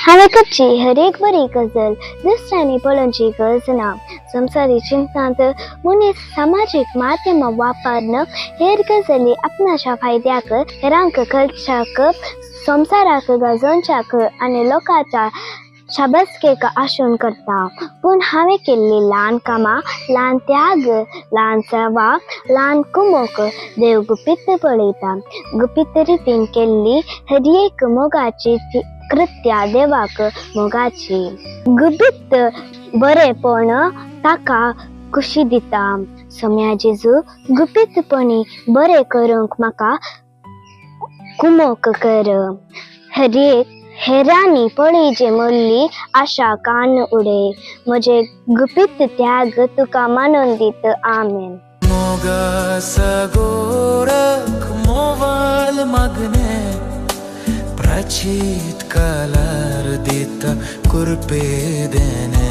हांवें करची हर एक बरी गजाल दुसऱ्यांनी पळोवची गरज ना. संवसारी चिंतनांत मनीस समाजीक माध्यमां वापरून हेर गजाली आपणाच्या फायद्याक, हेरांक खर्चाक, संवसाराक गाजोवच्याक आनी लोकांच्या शाबासकेक आशून करता. पूण हांवें केल्ली ल्हान कामां, ल्हान त्याग, ल्हान सेवा, ल्हान कुमोक देव गुपीत पळयता. गुपीत रितीन केल्ली हर एक मोगाची कृत्या देवाक मोगाची. गुपीत बरेपण ताका खुशी दिता. सोम्या जेजू, गुपीतपणी बरें करूंक म्हाका कुमोक कर. हर एक हेरांनी पळयचे म्हणली आशा कान उडय. म्हजे गुपीत त्याग तुका मानून दित. आमेन. मोगा सगोरक मोवाल मागणे प्राचीत कालार देता कुरपे देने.